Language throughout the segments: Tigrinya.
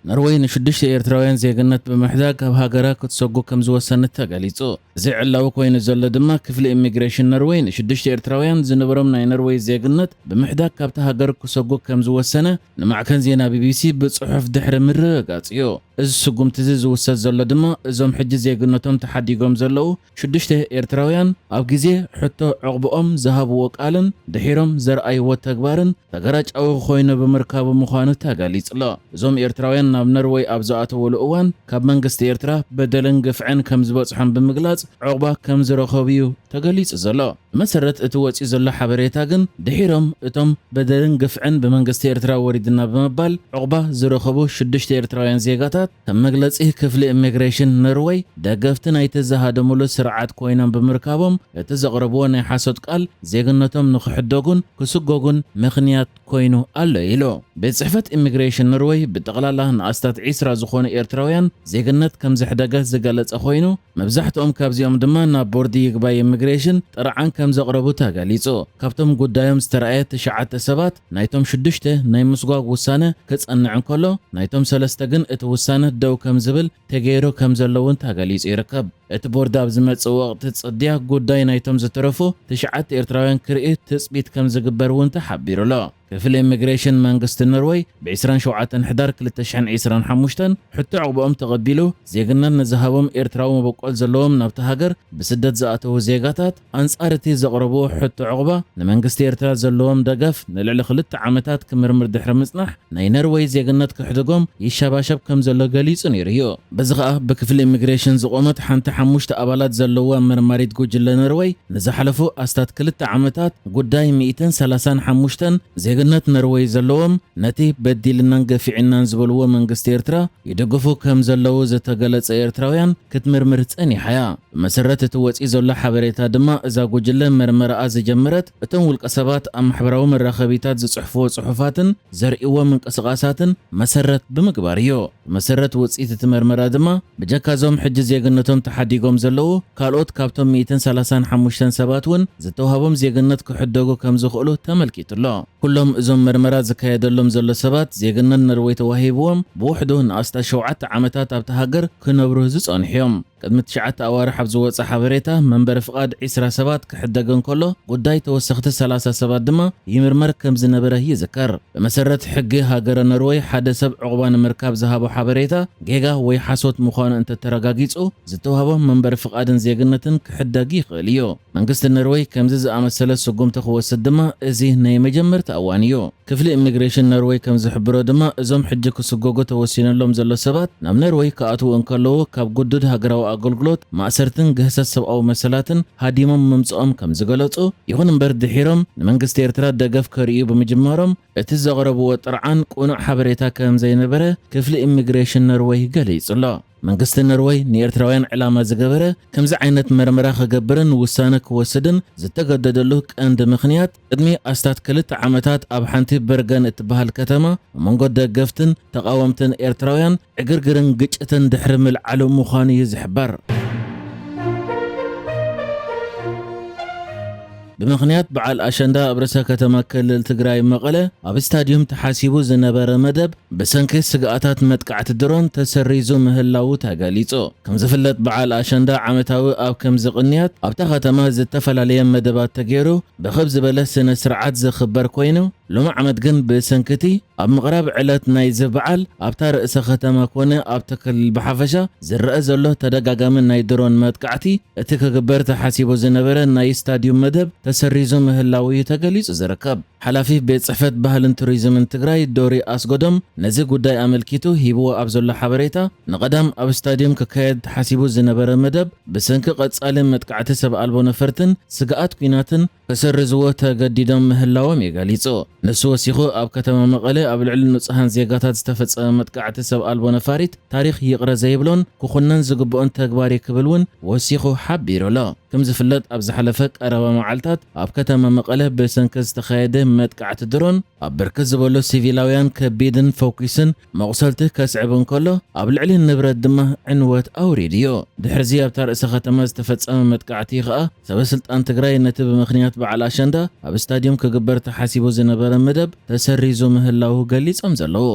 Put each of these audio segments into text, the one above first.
ነርወይ ንሽዱሽተ ኤርትራውያን ዜግነት ብምሕዳግ ካብ ሃገራ ክትሰጉ ከም ዝወሰነት ተገሊጹ። እዚ ዕላዊ ኮይኑ ዘሎ ድማ ክፍሊ ኢሚግሬሽን ነርወይ ንሽዱሽተ ኤርትራውያን ዝነበሮም ናይ ነርወይ ዜግነት ብምሕዳግ ካብቲ ሃገር ክሰጉ ከም ዝወሰነ ንማዕከን ዜና ቢቢሲ ብጽሑፍ ድሕሪ ምርግጋጽ እዩ። እዚ ስጉምቲ እዚ ዝውሰድ ዘሎ ድማ እዞም ሕጂ ዜግነቶም ተሓዲጎም ዘለዉ ሽዱሽተ ኤርትራውያን ኣብ ግዜ ሕቶ ዕቑብኦም ዝሃብዎ ቃልን ድሒሮም ዘርኣይዎ ተግባርን ተገራጫዊ ኮይኑ ብምርካቡ ምዃኑ ተገሊጹ ኣሎ። እዞም ኤርትራውያን ናብ ነርወይ ኣብ ዝኣተውሉ እዋን ካብ መንግስቲ ኤርትራ በደልን ግፍዕን ከም ዝበጽሖም ብምግላጽ ዕቑባ ከም ዝረኸቡ እዩ ተገሊጹ ዘሎ። ብመሰረት እቲ ወጺኡ ዘሎ ሓበሬታ ግን ድሒሮም እቶም በደልን ግፍዕን ብመንግስቲ ኤርትራ ወሪድና ብምባል ዕቑባ ዝረኸቡ ሽዱሽተ ኤርትራውያን ዜጋታት ከም መግለጺ ክፍሊ ኢሚግሬሽን ነርወይ ደገፍቲ ናይቲ ዝሃደሙሉ ስርዓት ኮይኖም ብምርካቦም እቲ ዘቕረብዎ ናይ ሓሶት ቃል ዜግነቶም ንኽሕደጉን ክስጎጉን ምኽንያት ኮይኑ ኣሎ ኢሉ። ቤት ጽሕፈት ኢሚግሬሽን ኖርወይ ብጠቕላላ ንኣስታት ዒስራ ዝኾኑ ኤርትራውያን ዜግነት ከም ዘሕደገ ዝገለጸ ኮይኑ፣ መብዛሕትኦም ካብዚኦም ድማ ናብ ቦርድ ይግባይ ኢሚግሬሽን ጥርዓን ከም ዘቕረቡ ተገሊጹ። ካብቶም ጉዳዮም ዝተራእየ ትሽዓተ ሰባት ናይቶም ሽዱሽተ ናይ ምስጓግ ውሳነ ክጸንዕ እንከሎ፣ ናይቶም ሰለስተ ግን እቲ ውሳነ ደው ከም ዝብል ተገይሩ ከም ዘሎ እውን ተገሊጹ ይርከብ። እቲ ቦርድ ኣብ ዝመጽእ ወቕቲ ጽድያ ጉዳይ ናይቶም ዝተረፉ ትሽዓተ ኤርትራውያን ክርኢ ትጽቢት ከም ዝግበር እውን ተሓቢሩ ኣሎ። ክፍሊ ኢሚግሬሽን መንግስቲ ኖርወይ ብ ዕስራን ሸውዓተን ሕዳር ክልተ ሽሕን ዕስራን ሓሙሽተን ሕቶ ዕቑባኦም ተቐቢሉ ዜግነት ንዝሃቦም ኤርትራዊ መበቆል ዘለዎም ናብቲ ሃገር ብስደት ዝኣተዉ ዜጋታት ኣንጻር እቲ ዘቕረብዎ ሕቶ ዕቑባ ንመንግስቲ ኤርትራ ዘለዎም ደገፍ ንልዕሊ ክልተ ዓመታት ክምርምር ድሕሪ ምጽናሕ ናይ ነርወይ ዜግነት ክሕድጎም ይሸባሸብ ከም ዘሎ ገሊጹ ነይሩ እዩ። በዚ ኸኣ ብክፍሊ ኢሚግሬሽን ዝቖመት ሓንቲ ሓሙሽተ ኣባላት ዘለዋ መርማሪት ጉጅለ ነርወይ ንዝሓለፉ ኣስታት ክልተ ዓመታት ጉዳይ ሚእትን ሰላሳን ሓሙሽተን ዜግነት ነርወይ ዘለዎም ነቲ በዲልናን ገፊዕናን ዝበልዎ መንግስቲ ኤርትራ ይድግፉ ከም ዘለዉ ዝተገለጸ ኤርትራውያን ክትምርምር ጸኒሓ እያ። ብመሰረት እቲ ወጺኡ ዘሎ ሓበሬታ ድማ እዛ ጉጅለ መርመራኣ ዝጀመረት እቶም ውልቀ ሰባት ኣብ ማሕበራዊ መራኸቢታት ዝጽሕፍዎ ጽሑፋትን ዘርእይዎ ምንቅስቓሳትን መሰረት ብምግባር እዩ። ብመሰረት ውጽኢት እቲ መርመራ ድማ ብጀካ እዞም ሕጂ ዜግነቶም ተሓዲጎም ዘለዉ ካልኦት ካብቶም ሚእትን ሰላሳን ሓሙሽተን ሰባት እውን ዝተዋህቦም ዜግነት ክሕደጉ ከም ዝኽእሉ ተመልኪቱ ኣሎ። ኩሎም እዞም መርመራ ዝካየደሎም ዘሎ ሰባት ዜግነት ነርወይ ተዋሂብዎም ብውሕዱ ንኣስታት ሸውዓተ ዓመታት ኣብቲ ሃገር ክነብሩ ዝጸንሑ እዮም። ቅድሚ ትሽዓተ ኣዋርሕ ኣብ ዝወጸ ሓበሬታ መንበሪ ፍቓድ ዕስራ ሰባት ክሕደግ እንከሎ ጉዳይ ተወሰኽቲ ሰላሳ ሰባት ድማ ይምርመር ከም ዝነበረ ይዝከር። ብመሰረት ሕጊ ሃገረ ነርወይ ሓደ ሰብ ዕቑባ ንምርካብ ዝሃቦ ሓበሬታ ጌጋ ወይ ሓሶት ምዃኑ እንተተረጋጊጹ ዝተዋህቦ መንበሪ ፍቓድን ዜግነትን ክሕደግ ይኽእል እዩ። መንግስቲ ነርወይ ከምዚ ዝኣመሰለ ስጉምቲ ክወስድ ድማ እዚ ናይ መጀመርታ እዋን እዩ። ክፍሊ ኢሚግሬሽን ነርወይ ከም ዝሕብሮ ድማ እዞም ሕጂ ክስጎጉ ተወሲነሎም ዘሎ ሰባት ናብ ነርወይ ክኣትዉ እንከለዉ ካብ ግዱድ ሃገራዊ ኣገልግሎት ማእሰርትን ግህሰት ሰብኣዊ መሰላትን ሃዲሞም ምምጽኦም ከም ዝገለጹ፣ ይኹን እምበር ድሒሮም ንመንግስቲ ኤርትራ ደገፍ ከርእዩ ብምጅማሮም እቲ ዘቕረብዎ ጥርዓን ቅኑዕ ሓበሬታ ከም ዘይነበረ ክፍሊ ኢሚግሬሽን ነርወይ ገሊጹ ኣሎ። መንግስቲ ነርወይ ንኤርትራውያን ዕላማ ዝገበረ ከምዚ ዓይነት መርመራ ክገብርን ውሳነ ክወስድን ዝተገደደሉ ቀንዲ ምኽንያት ቅድሚ ኣስታት ክልተ ዓመታት ኣብ ሓንቲ በርገን እትበሃል ከተማ ኣብ መንጎ ደገፍትን ተቓወምትን ኤርትራውያን ዕግርግርን ግጭትን ድሕሪ ምልዓሉ ምዃኑ እዩ ዝሕበር። ብምኽንያት በዓል ኣሸንዳ ኣብ ርእሰ ከተማ ክልል ትግራይ መቐለ ኣብ ስታድዩም ተሓሲቡ ዝነበረ መደብ ብሰንኪ ስግኣታት መጥቃዕቲ ድሮን ተሰሪዙ ምህላዉ ተገሊጹ። ከም ዝፍለጥ በዓል ኣሸንዳ ዓመታዊ ኣብ ከምዚ ቅንያት ኣብታ ከተማ ዝተፈላለየ መደባት ተገይሩ ብኽብ ዝበለ ስነ ስርዓት ዝኽበር ኮይኑ ሎሚ ዓመት ግን ብሰንኪ እቲ ኣብ ምቕራብ ዕለት ናይዚ በዓል ኣብታ ርእሰ ከተማ ኮነ ኣብቲ ክልል ብሓፈሻ ዝረአ ዘሎ ተደጋጋሚ ናይ ድሮን መጥቃዕቲ እቲ ክግበር ተሓሲቡ ዝነበረ ናይ ስታድዩም መደብ ተሰሪዙ ምህላዉ እዩ ተገሊጹ ዝርከብ። ሓላፊ ቤት ጽሕፈት ባህልን ቱሪዝምን ትግራይ ዶሪ ኣስጎዶም ነዚ ጉዳይ ኣመልኪቱ ሂብዎ ኣብ ዘሎ ሓበሬታ ንቐዳም ኣብ ስታድዩም ክካየድ ተሓሲቡ ዝነበረ መደብ ብሰንኪ ቀጻሊ መጥቃዕቲ ሰብ ኣልቦ ነፈርትን ስግኣት ኲናትን ክስርዝዎ ተገዲዶም ምህላዎም እዩ ገሊጹ። ንሱ ወሲኹ ኣብ ከተማ መቐለ ኣብ ልዕሊ ንጹሃን ዜጋታት ዝተፈጸመ መጥቃዕቲ ሰብ ኣልቦ ነፋሪት ታሪኽ ይቕረ ዘይብሎን ክኹነን ዝግብኦን ተግባር እዩ ክብል እውን ወሲኹ ሓቢሩ ኣሎ። ከም ዝፍለጥ ኣብ ዝሓለፈ ቀረባ መዓልታት ኣብ ከተማ መቐለ ብሰንኪ ዝተኻየደ መጥቃዕቲ ድሮን ኣብ ብርክት ዝበሉ ሲቪላውያን ከቢድን ፈኲስን መቑሰልቲ ከስዕብ እንከሎ ኣብ ልዕሊ ንብረት ድማ ዕንወት ኣውሪዱ እዩ። ድሕርዚ ኣብታ ርእሰ ከተማ ዝተፈጸመ መጥቃዕቲ ኸኣ ሰበ ስልጣን ትግራይ ነቲ ብምኽንያት በዓል ኣሸንዳ ኣብ ስታድዮም ክግበር ተሓሲቡ ዝነበረ መደብ ተሰሪዙ ምህላዉ ገሊጾም ዘለዉ።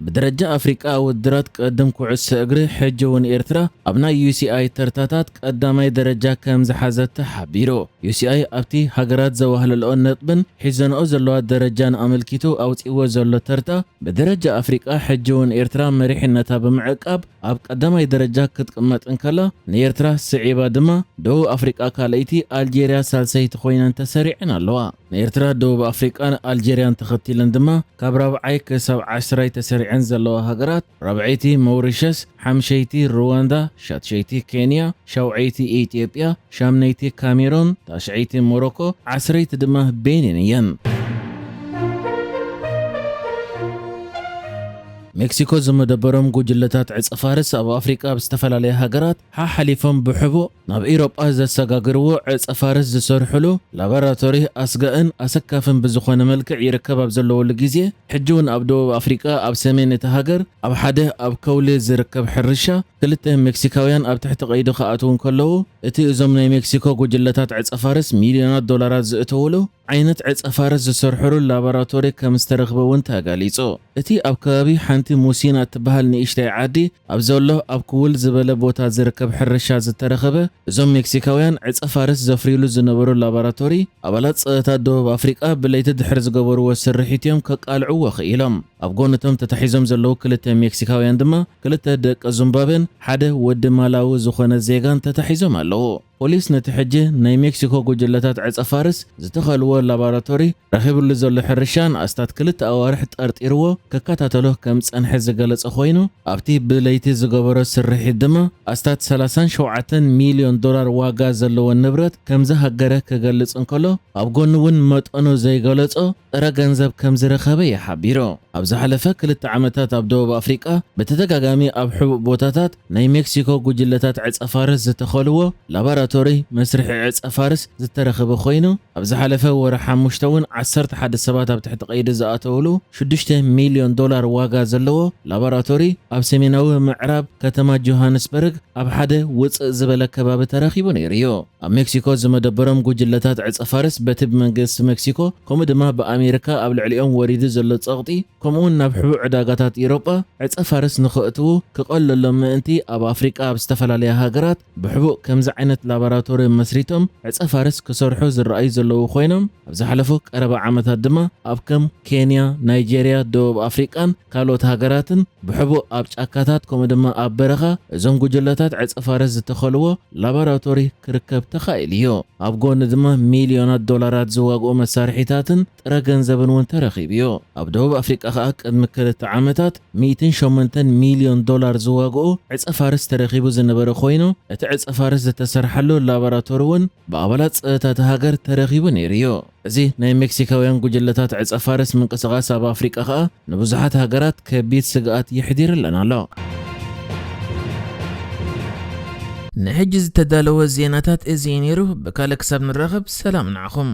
ብደረጃ ኣፍሪቃ ውድድራት ቅድም ኩዕሶ እግሪ ሕጂ እውን ኤርትራ ኣብ ናይ ዩ ሲ ኣይ ተርታታት ቀዳማይ ደረጃ ከም ዝሓዘት ተሓቢሩ። ዩ ሲ ኣይ ኣብቲ ሃገራት ዘዋህለልኦ ነጥብን ሒዘንኦ ዘለዋ ደረጃን ኣመልኪቱ ኣውጺእዎ ዘሎ ተርታ፣ ብደረጃ ኣፍሪቃ ሕጂ እውን ኤርትራ መሪሕነታ ብምዕቃብ ኣብ ቀዳማይ ደረጃ ክትቅመጥ እንከላ፣ ንኤርትራ ስዒባ ድማ ደቡብ ኣፍሪቃ ካልኣይቲ፣ ኣልጄርያ ሳልሰይቲ ኮይነን ተሰሪዐን ኣለዋ። ንኤርትራ ደቡብ ኣፍሪቃን ኣልጄርያን ተኸቲለን ድማ ካብ ራብዓይ ክሳብ ዓስራይ ተሰሪዐን ዘለዋ ሃገራት፣ ራብዐይቲ መውሪሸስ፣ ሓምሸይቲ ሩዋንዳ፣ ሻትሸይቲ ኬንያ፣ ሻውዐይቲ ኢትዮጵያ፣ ሻምነይቲ ካሜሮን፣ ታሽዐይቲ ሞሮኮ፣ ዓስረይቲ ድማ ቤኒን እየን። ሜክሲኮ ዝመደበሮም ጉጅለታት ዕጸ ፋርስ ኣብ ኣፍሪቃ ኣብ ዝተፈላለያ ሃገራት ሓሓሊፎም ብሕቡእ ናብ ኢሮጳ ዘሰጋግርዎ ዕጸ ፋርስ ዝሰርሕሉ ላቦራቶሪ ኣስጋእን ኣሰካፍን ብዝኾነ መልክዕ ይርከብ ኣብ ዘለወሉ ግዜ፣ ሕጂ እውን ኣብ ደቡብ ኣፍሪቃ ኣብ ሰሜን እታ ሃገር ኣብ ሓደ ኣብ ከውሊ ዝርከብ ሕርሻ ክልተ ሜክሲካውያን ኣብ ትሕቲ ቀይዲ ክኣትዉ እንከለዉ፣ እቲ እዞም ናይ ሜክሲኮ ጉጅለታት ዕጸ ፋርስ ሚልዮናት ዶላራት ዝእተውሉ ዓይነት ዕጸ ፋርስ ዝሰርሕሉ ላቦራቶሪ ከም ዝተረኽበ እውን ተገሊጹ። እቲ ኣብ ከባቢ ሓንቲ ሙሲና እትበሃል ንእሽተይ ዓዲ ኣብ ዘሎ ኣብ ክውል ዝበለ ቦታ ዝርከብ ሕርሻ ዝተረኸበ፣ እዞም ሜክሲካውያን ዕጸ ፋርስ ዘፍርዩሉ ዝነበሩ ላቦራቶሪ፣ ኣባላት ጸጥታ ደቡብ ኣፍሪቃ ብለይቲ ድሕሪ ዝገበርዎ ስርሒት እዮም ከቃልዕዎ ክኢሎም። ኣብ ጎንቶም ተታሒዞም ዘለዉ ክልተ ሜክሲካውያን ድማ ክልተ ደቂ ዙምባቤን ሓደ ወዲ ማላዊ ዝኾነ ዜጋን ተታሒዞም ኣለዉ። ፖሊስ ነቲ ሕጂ ናይ ሜክሲኮ ጉጅለታት ዕጸ ፋርስ ዝተኸልዎ ላቦራቶሪ ረኺብሉ ዘሎ ሕርሻን ኣስታት ክልተ ኣዋርሕ ጠርጢርዎ ክከታተሎ ከም ጸንሐ ዝገለጸ ኮይኑ፣ ኣብቲ ብለይቲ ዝገበሮ ስርሒት ድማ ኣስታት ሰላሳን ሸውዓተን ሚልዮን ዶላር ዋጋ ዘለዎ ንብረት ከም ዝሃገረ ክገልጽ እንከሎ፣ ኣብ ጎኒ እውን መጠኑ ዘይገለጾ ጥረ ገንዘብ ከም ዝረኸበ እዩ ሓቢሩ። ኣብ ዝሓለፈ ክልተ ዓመታት ኣብ ደቡብ ኣፍሪቃ ብተደጋጋሚ ኣብ ሕቡእ ቦታታት ናይ ሜክሲኮ ጉጅለታት ዕጸ ፋርስ ዝተኸልዎ ላቦራቶሪ መስርሒ ዕጸ ፋርስ ዝተረኸበ ኮይኑ፣ ኣብ ዝሓለፈ ወርሒ ሓሙሽተ እውን ዓሰርተ ሓደ ሰባት ኣብ ትሕቲ ቀይዲ ዝኣተውሉ ሽዱሽተ ሚልዮን ዶላር ዋጋ ዘለዎ ላቦራቶሪ ኣብ ሰሜናዊ ምዕራብ ከተማ ጆሃንስበርግ ኣብ ሓደ ውጽእ ዝበለ ከባቢ ተረኺቡ ነይሩ እዩ። ኣብ ሜክሲኮ ዝመደበሮም ጉጅለታት ዕጸ ፋርስ በቲ ብመንግስቲ ሜክሲኮ ከምኡ ድማ ብኣሜሪካ ኣብ ልዕሊኦም ወሪዱ ዘሎ ጸቕጢ፣ ከምኡ እውን ናብ ሕቡእ ዕዳጋታት ኢሮጳ ዕጸ ፋርስ ንኽእትዉ ክቐለሎም ምእንቲ ኣብ ኣፍሪቃ ኣብ ዝተፈላለያ ሃገራት ብሕቡእ ከምዚ ዓይነት ላቦራቶሪ መስሪቶም ዕጸ ፋርስ ክሰርሑ ዝረኣዩ ዘለዉ ኮይኖም፣ ኣብ ዝሓለፉ ቀረባ ዓመታት ድማ ኣብ ከም ኬንያ፣ ናይጄርያ፣ ደቡብ ኣፍሪቃን ካልኦት ሃገራትን ብሕቡእ ኣብ ጫካታት ከምኡ ድማ ኣብ በረኻ እዞም ጉጅለታት ዕጸ ፋርስ ዝተኸልዎ ላቦራቶሪ ክርከብ ተኻኢሉ እዩ። ኣብ ጎኒ ድማ ሚልዮናት ዶላራት ዝዋግኡ መሳርሒታትን ጥረ ገንዘብን እውን ተረኺቡ እዩ። ኣብ ደቡብ ኣፍሪቃ ከኣ ቅድሚ ክልተ ዓመታት ሚእትን ሸሞንተን ሚልዮን ዶላር ዝዋግኡ ዕጸ ፋርስ ተረኺቡ ዝነበረ ኮይኑ፣ እቲ ዕጸ ፋርስ ዝተሰርሓሉ ላቦራቶሪ እውን ብኣባላት ጸጥታ እታ ሃገር ተረኺቡ ነይሩ እዩ። እዚ ናይ ሜክሲካውያን ጉጅለታት ዕጸ ፋርስ ምንቅስቓስ ኣብ ኣፍሪቃ ከኣ ንብዙሓት ሃገራት ከቢድ ስግኣት የሕዲረለን ኣሎ። ንሕጂ ዝተዳለወ ዜናታት እዚ እዩ ነይሩ። ብካልእ ክሳብ ንራኸብ ሰላም ንዓኹም።